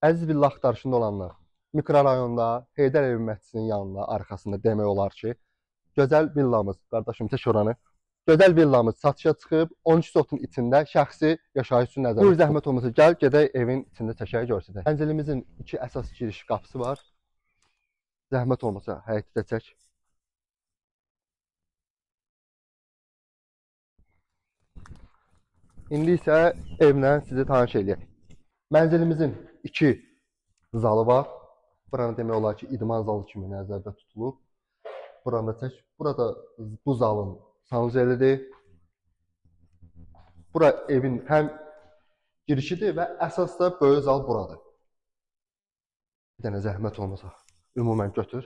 Əziz villa axtarışında olanlar, mikrorayonda, Heydər Əliyev məscidinin yanında, arxasında demək olar ki, gözəl villamız, qardaşım çək oranı. Gözəl villamız satışa çıxıb, 13 sotun içində şəxsi yaşayış üçün nəzərdə. Buyur zəhmət olmasa gəl, gedək evin içində çəkək, görsətək. Mənzilimizin iki əsas giriş qapısı var. Zəhmət olmasa həyəti də çək. İndi isə evlə sizi tanış eləyək. Mənzilimizin iki zalı var. Buranı demək olar ki, idman zalı kimi nəzərdə tutulub. Buranı da çək. Burada bu zalın sanuzelidir. Bura evin həm girişidir və əsas da böyük zal buradır. Bir dənə zəhmət olmasa ümumən götür.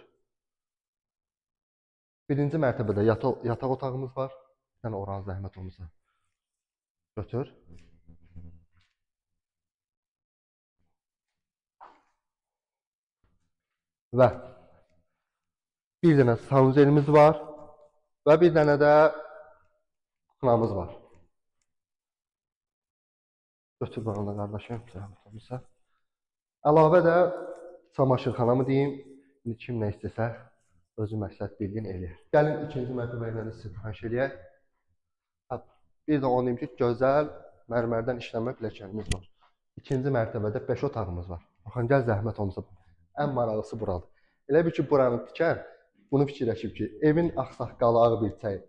Birinci mərtəbədə yataq otağımız var. Bir dənə oranı zəhmət olmasa götür. Və bir dənə sanuzelimiz var və bir dənə də kuknamız var. Götür buranı da qardaşım, zəhmət olmasa. Əlavə də çamaşırxana mı deyim, indi kim nə istəsə özü məsləhət bilgin eləyər. Gəlin ikinci mərtəbə ilə də sizi tanış eləyək. Bir də onu deyim ki, gözəl mərmərdən işlənmə pilləkənimiz var. İkinci mərtəbədə 5 otağımız var. Baxın, gəl zəhmət olmasa. Ən maraqlısı buradır. Elə bil ki, buranı tikən bunu fikirləşib ki, evin ağsaqqalı ağ bir çək.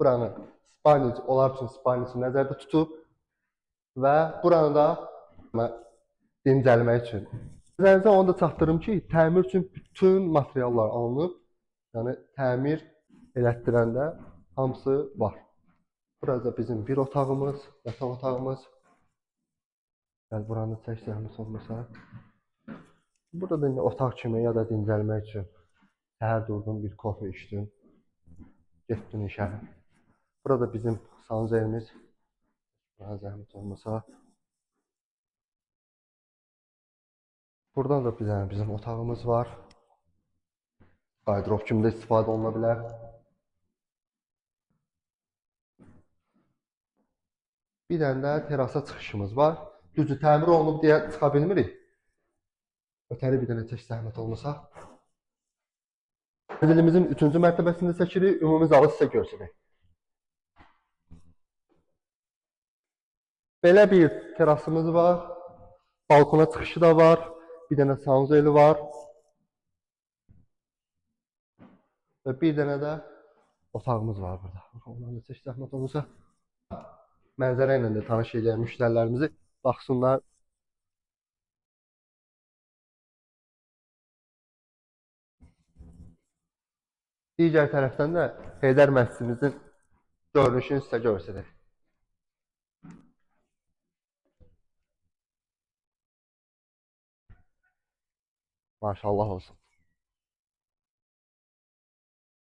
Buranı spalni, onlar üçün spalni üçün nəzərdə tutub və buranı da dincəlmək üçün. Nəzərinizə onu da çatdırım ki, təmir üçün bütün materiallar alınıb. Yəni, təmir elətdirəndə hamısı var. Burada bizim bir otağımız, yataq otağımız. Gəl buranı çək zəhmət olmasa. Burada da indi otaq kimi ya da dincəlmək üçün səhər durdum, bir kofe içdim, getdim işə. Burada bizim sanuzelimiz. Buna zəhmət olmasa. Buradan da bir dənə bizim otağımız var. Qardırop kimi də istifadə oluna bilər. Bir dənə də terasa çıxışımız var. Düzdür, təmir olunub deyə çıxa bilmirik. Ötəri bir dənə çək zəhmət olmasa. Mənzilimizin 3-cü mərtəbəsində çəkirik. Ümumi zalı sizə göstərək. Belə bir terasımız var. Balkona çıxışı da var. Bir dənə sanuzeli var. Və bir dənə də otağımız var burada. Ondan da çək zəhmət olmasa. Mənzərə ilə də tanış eləyək müştərilərimizi. Baxsınlar. Digər tərəfdən də Heydər məscidimizin görünüşünü sizə göstərək. Maşallah olsun.